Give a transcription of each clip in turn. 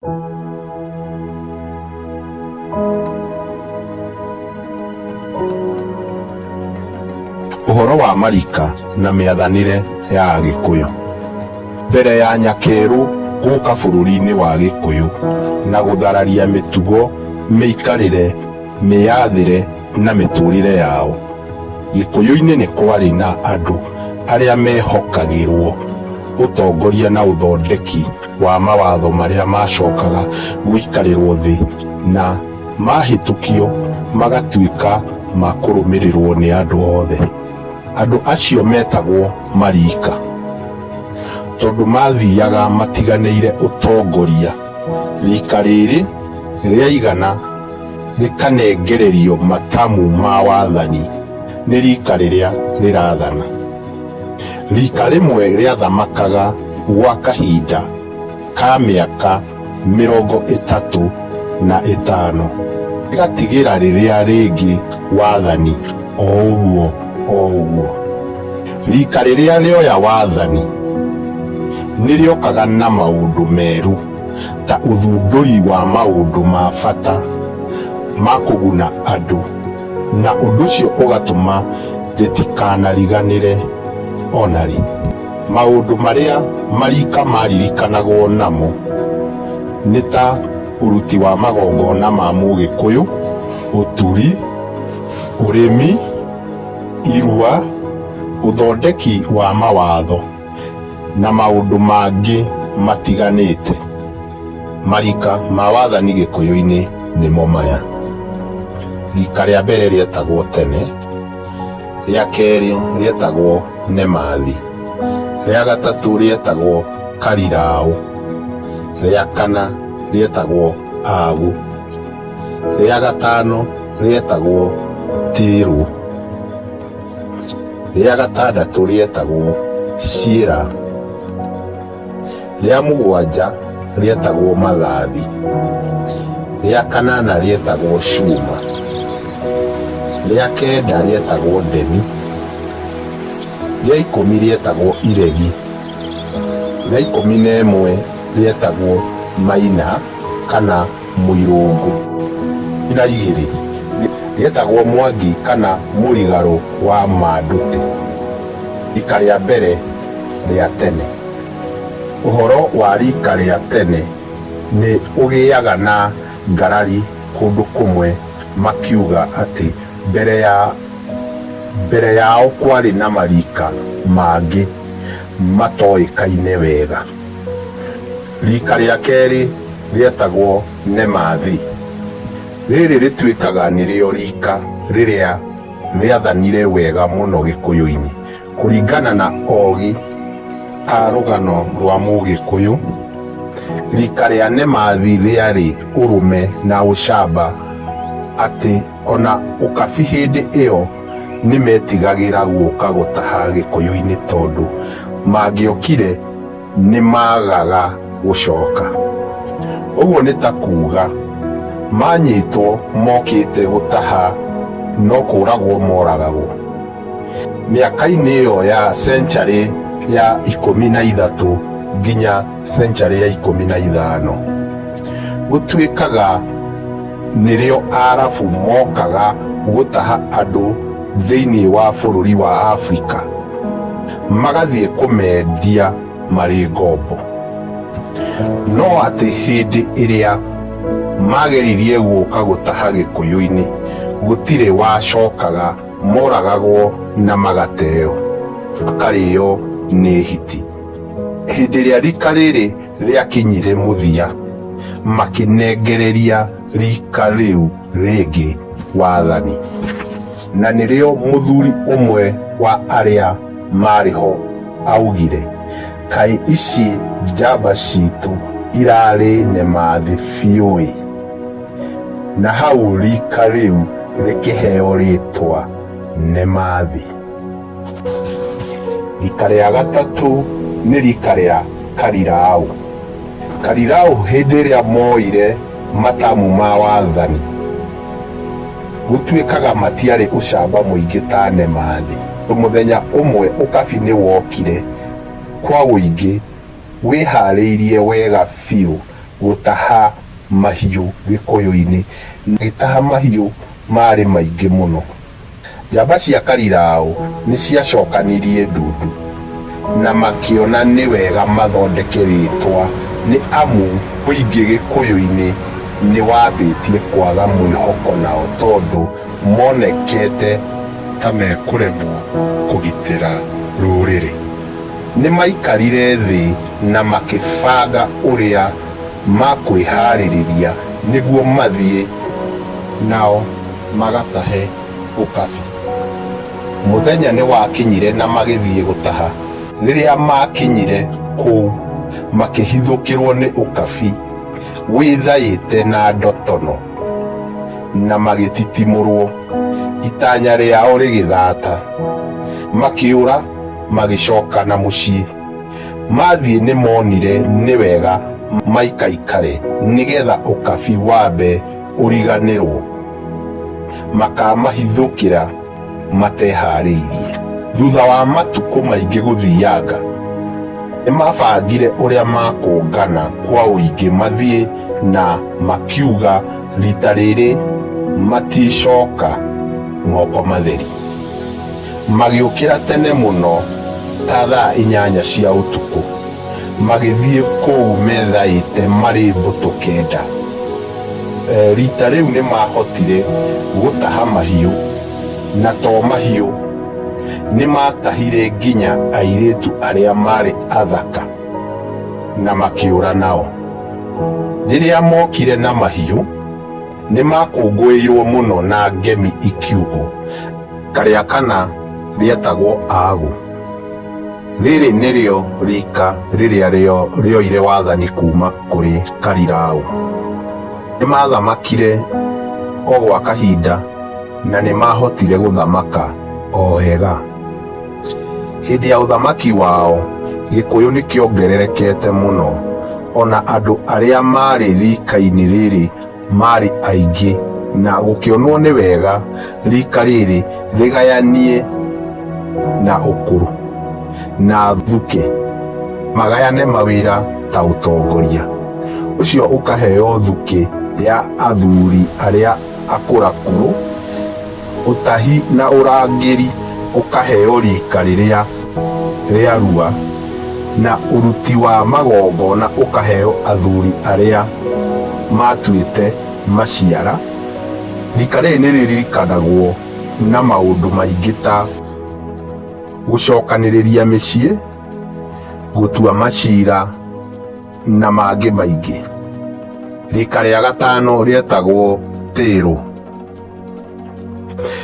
Ũhoro wa marika na mĩathanĩre ya Agĩkũyũ. Mbere ya Nyakerũ gũka bũrũri-inĩ wa Gĩkũyũ na gũthararia mĩtugo, mĩikarĩre, mĩyathĩre na mĩtũrĩre yao, Gĩkũyũ-inĩ nĩ kwarĩ na andũ arĩa mehokagĩrwo ũtongoria na ũthondeki wa mawatho marĩa macokaga gũikarĩrwo thĩ na mahĩtũkio magatuĩka ma kũrũmĩrĩrwo nĩ andũ othe. Andũ acio metagwo mariika. Tondũ mathiaga matiganĩire ũtongoria, riika rĩrĩ rĩaigana rĩkanengererio matamu ma wathani nĩ riika rĩrĩa rĩrathana. Riika rĩmwe rĩathamakaga gwa kahinda ka mĩaka 35, rĩgatigĩra rĩrĩa rĩngĩ wathani o ũguo o ũguo. Riika rĩrĩa rĩoya wathani nĩ rĩokaga na maũndũ merũ ta ũthundũri wa maũndũ ma bata ma kũguna andũ na ũndũ ũcio ũgatũma rĩtikanariganĩre o na rĩ. Maũndũ marĩa marika maririkanagwo namo nĩ ta ũruti wa magongona ma Mũgĩkũyũ, ũturi, ũrĩmi, irua, ũthondeki wa mawatho na maũndũ mangĩ matiganĩte. Marika ma wathani Gĩkũyũ-inĩ nĩmo maya: Rika rĩa mbere rĩetagwo Tene, rĩa kerĩ rĩetagwo Nemathi, rĩa gatatũ rĩetagwo Kariraũ, rĩa kana rĩetagwo Agu, rĩa gatano rĩetagwo Tirũ, rĩa gatandatũ rĩetagwo Ciĩra, Rĩa mũgwanja rĩetagwo Mathathi, rĩa kanana rĩetagwo Cuma, rĩa kenda rĩetagwo Ndemi, rĩa ikũmi rĩetagwo Iregi, rĩa 11 rĩetagwo Maina kana Mũirũngũ, na igĩrĩ rĩetagwo Mwangi kana Mũrigarũ wa Mandũtĩ. Rika rĩa mbere rĩa tene. Ũhoro wa riika rĩa tene nĩ ũgĩaga na ngarari kũndũ kũmwe makiuga atĩ mbere yao kwarĩ na mariika mangĩ matoĩkaine wega. Riika rĩa kerĩ rĩetagwo Nemathi. Rĩrĩ rĩtuĩkaga nĩrĩo riika rĩrĩa rĩathanire wega mũno Gĩkũyũ-inĩ. Kũringana na ogi a rũgano rwa Mũgĩkũyũ, rika rĩa Nemathi rĩarĩ ũrũme na ũcamba atĩ ona ũkabi hĩndĩ ĩyo nĩmetigagĩra gũka gũtaha Gĩkũyũ-inĩ tondũ mangĩokire nĩmagaga gũcoka. Ũguo nĩ ta kuuga manyitwo mokĩte gũtaha no kũragwo moragagwo. Mĩaka-inĩ ĩyo ya century ya 13 nginya century ya 15, gũtuĩkaga nĩrĩo Aarabu mokaga gũtaha andũ thĩinĩ wa bũrũri wa Afrika, magathiĩ kũmendia marĩ ngombo. No atĩ hĩndĩ ĩrĩa mageririe gũka gũtaha Gĩkũyũ-inĩ, gũtirĩ wacokaga moragagwo na magateo, makarĩo nĩ hiti. Hĩndĩ ĩrĩa rika rĩrĩ rĩakinyire mũthia, makĩnengereria rika rĩu rĩngĩ wathani. Na nĩrĩo mũthuri ũmwe wa arĩa maarĩ ho augire, Kaĩ ici njamba citũ irarĩ nemathĩ biũ-ĩ! Na hau rika rĩu rĩkĩheo rĩtwa Nemathi. Rika rĩa gatatũ nĩ rika rĩa Kariraũ. Kariraũ hĩndĩ ĩrĩa moire matamu ma wathani, gũtuĩkaga matiarĩ ũcamba mũingĩ ta Nemathi. Mũthenya ũmwe ũkabi nĩ wokire kwa ũingĩ wĩharĩirie wega biũ. gũtaha mahiũ Gĩkũyũ-inĩ, magĩtaha mahiũ maarĩ maingĩ mũno. Njamba cia Kariraũ nĩ ciacokanirie ndundu na makĩona nĩ wega mathondeke rĩtwa nĩ amu mũingĩ Gĩkũyũ-inĩ nĩ wambĩtie kwaga mwĩhoko nao tondũ monekete ta mekũremwo kũgitĩra rũrĩrĩ. Nĩ maikarire thĩ na makĩbanga ũrĩa makwĩharĩrĩria nĩguo mathiĩ nao magatahe Ũkabi. Mũthenya nĩwakinyire na magĩthiĩ gũtaha. Rĩrĩa maakinyire kũu makĩhithũkĩrwo nĩ Ũkabi wĩthaĩte na ndotono na magĩtitimũrwo. Itanya rĩao rĩgĩthata. Makĩũra magĩcoka na mũciĩ. Mathiĩ nĩmonire nĩ wega maikaikare nĩgetha Ũkabi wambe ũriganĩrwo. Makamahithũkĩra matehaarĩirie. Thutha wa matukũ maingĩ gũthianga, nĩmabangire ũrĩa makũngana kwa ũingĩ mathiĩ na makiuga rita rĩrĩ maticoka moko matheri. Magĩũkĩra tene mũno ta thaa 8 cia ũtukũ, magĩthiĩ kũu methaĩte marĩ mbũtũ 9. Rita rĩu nĩmahotire gũtaha mahiũ, na to mahiũ, nĩmatahire nginya airĩtu arĩa maarĩ athaka na makĩũra nao. Rĩrĩa mokire na mahiũ, nĩmakũngũĩirwo mũno na ngemi ikiugwo. Karĩa kana rĩetagwo Aagu. Rĩrĩ nĩrĩo riika rĩrĩa rĩoire wathani kuuma kũrĩ Kariraũ. Nĩmathamakire o gwa kahinda na nĩmahotire gũthamaka o wega. Hĩndĩ ya ũthamaki wao, Gĩkũyũ nĩkĩongererekete mũno, o na andũ arĩa maarĩ riika-inĩ rĩrĩ maarĩ aingĩ na gũkĩonwo nĩ wega riika rĩrĩ rĩgayanie na ũkũrũ na thukĩ magayane mawĩra ta ũtongoria ũcio ũkaheo thukĩ ya athuri arĩa akũrakũrũ, ũtahi na ũrangĩri ũkaheo riika rĩrĩa rĩa rua, na ũruti wa magongona ũkaheo athuri arĩa matuĩte maciara. Riika rĩrĩ nĩ rĩririkanagwo na maũndũ maingĩ ta gũcokanĩrĩria mĩciĩ, gũtua maciira na mangĩ maingĩ. Riika rĩa gatano rĩetagwo Tĩrũ.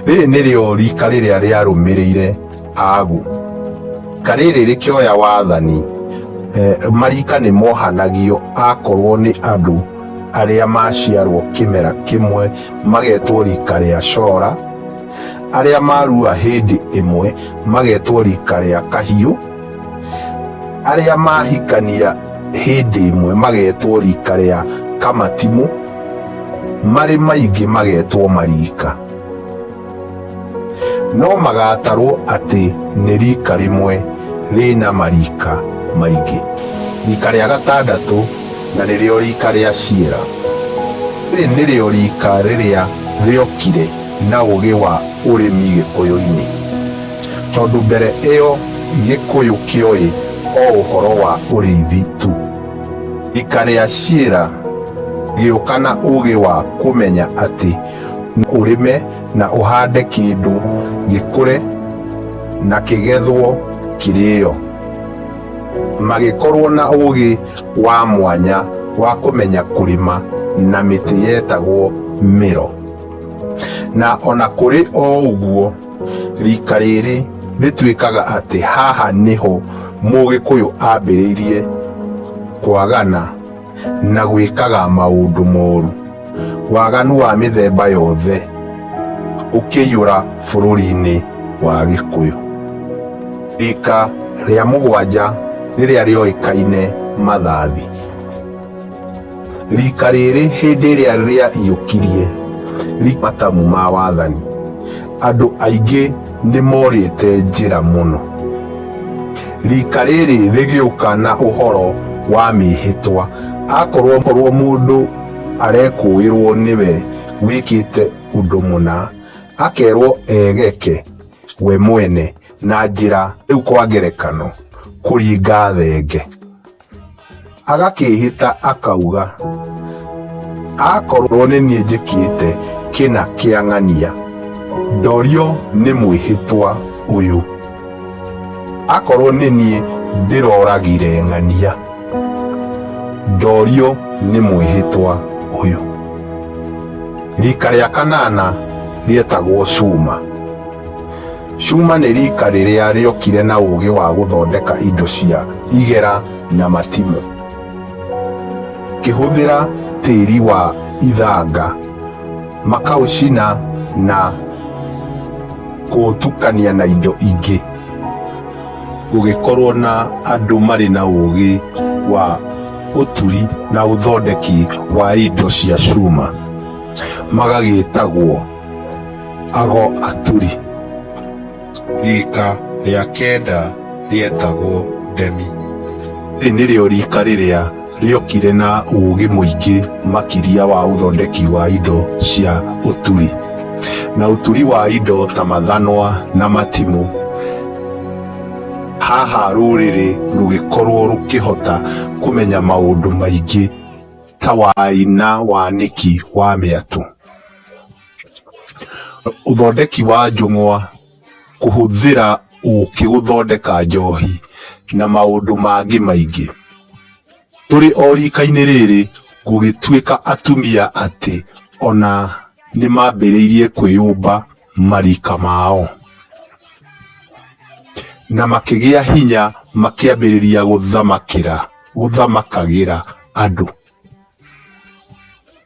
Rĩrĩ nĩrĩo riika rĩrĩa rĩarũmĩrĩire Agu. Riika rĩrĩ rĩkĩoya wathani, marika nĩ mohanagio akorwo nĩ andũ arĩa maciarwo kĩmera kĩmwe magetwo riika rĩa Cora, arĩa marua hĩndĩ ĩmwe magetwo riika rĩa Kahiũ, arĩa mahikania hĩndĩ ĩmwe magetwo riika rĩa Kamatimũ, marĩ maingĩ magetwo mariika. No magatarwo atĩ nĩ riika rĩmwe rĩna mariika maingĩ. Riika rĩa gatandatũ na nĩrĩo riika rĩa Ciera. Rĩrĩ nĩrĩo riika rĩrĩa rĩokire na ũgĩ wa ũrĩmi Gĩkũyũ-inĩ. Tondũ mbere ĩyo Gĩkũyũ kĩoĩ o ũhoro wa ũrĩithi tu. Riika rĩa Ciera rĩgĩũka na ũgĩ wa kũmenya atĩ no ũrĩme na ũhande kĩndũ gĩkũre na kĩgethwo kĩrĩo. Magĩkorwo na ũgĩ wa mwanya wa kũmenya kũrĩma na mĩtĩ yetagwo mĩro. Na ona kũrĩ o ũguo, riika rĩrĩ rĩtuĩkaga atĩ haha nĩho Mũgĩkũyũ ambĩrĩirie kwagana na gwĩkaga maũndũ moru. Waganu wa mĩthemba yothe ũkĩiyũra bũrũri-inĩ wa Gĩkũyũ. Riika rĩa mũgwanja rĩrĩa rĩoĩkaine Mathathi. Riika rĩrĩ hĩndĩ ĩrĩa rĩaiyũkirie matamu ma wathani, andũ aingĩ nĩmorĩte njĩra mũno. Riika rĩrĩ rĩgĩũka na ũhoro wa mĩhĩtwa Akorwo korwo mũndũ arekũĩrwo nĩwe wĩkĩte ũndũ mũna, akerwo egeke we mwene na njĩra rĩu kwa ngerekano kũringa thenge. Agakĩĩhĩta akauga, akorwo nĩ niĩ njĩkĩte kĩna kĩa ng'ania, ndorio nĩ mwĩhĩtwa ũyũ. Akorwo nĩ niĩ ndĩroragire ng'ania, ndorio nĩ mwĩhĩtwa ũyũ. Rika rĩa kanana rĩetagwo cuma. Cuma nĩ rika rĩrĩa rĩokire na ũũgĩ wa gũthondeka indo cia igera na matimũ. Kĩhũthĩra tĩri wa ithanga, makaũcina na kũũtukania na indo ingĩ. Gũgĩkorwo na andũ marĩ na ũũgĩ wa ũturi na ũthondeki wa indo cia cuma, magagĩtagwo ago aturi. Riika rĩa kenda rĩetagwo Ndemi. Rĩrĩ nĩrĩo riika rĩrĩa rĩokire na ũũgĩ mũingĩ makĩria wa ũthondeki wa indo cia ũturi, na ũturi wa indo ta mathanwa na matimũ. Haha rũrĩrĩ rũgĩkorwo rũkĩhota kũmenya maũndũ maingĩ ta wai na wanĩki wa mĩatũ, ũthondeki wa njũng'wa, kũhũthĩra ũũkĩ gũthondeka njohi na maũndũ mangĩ maingĩ. Tũrĩ o rika-inĩ rĩrĩ gũgĩtuĩka atumia atĩ ona nĩmambĩrĩirie kwĩyũmba marika mao. Na makĩgĩa hinya makĩambĩrĩria gũthamakagĩra andũ.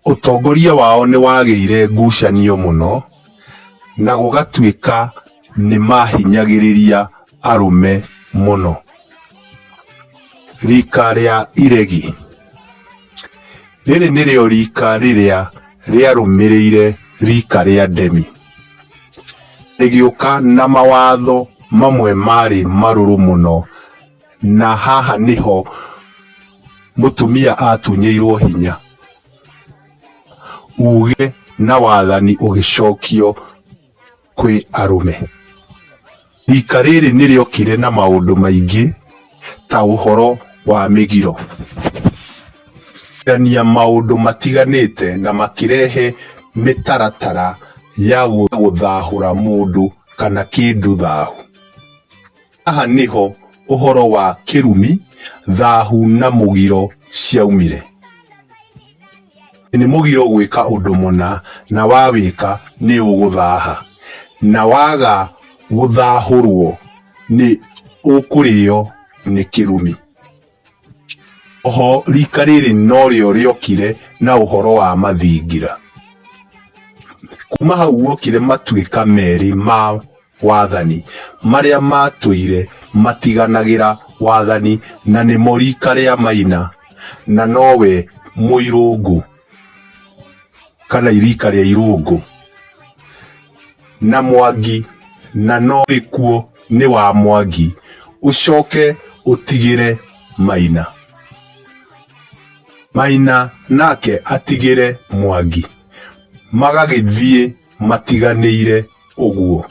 Ũtongoria wao nĩ wagĩire ngucanio mũno na gũgatuĩka nĩ mahinyagĩrĩria arũme mũno. Rika rĩa iregi. Rĩrĩ nĩrĩo rika rĩrĩa rĩarũmĩrĩire rika rĩa Ndemi. Rĩgĩũka na mawatho mamwe marĩ marũrũ mũno na haha nĩho mũtumia atunyĩirwo hinya, uge na wathani ũgĩcokio kwĩ arũme. Rika rĩrĩ nĩrĩokire na maũndũ maingĩ ta ũhoro wa mĩgiro, kũgirania maũndũ matiganĩte na makĩrehe mĩtaratara ya gũthahũra mũndũ kana kĩndũ thahu. Haha nĩho ũhoro wa kĩrumi, thahu na mũgiro ciaumire. Nĩ mũgiro gwĩka ũndũ mũna na wawĩka nĩ ũgũthaha, na waga gũthahũrwo nĩ ũkũrĩo nĩ kĩrumi. Oho rika rĩrĩ norĩo rĩokire na ũhoro wa mathingira. Kuma hau guokire matuĩka merĩ ma wathani marĩa matũire matiganagĩra wathani na nĩmo rika rĩa Maina na nowe Mũirũngũ kana rika rĩa Irũngũ na Mwangi na norĩkuo nĩ wa Mwangi ũcoke ũtigĩre Maina. Maina nake atigĩre Mwangi. Magagĩthiĩ matiganĩire ũguo.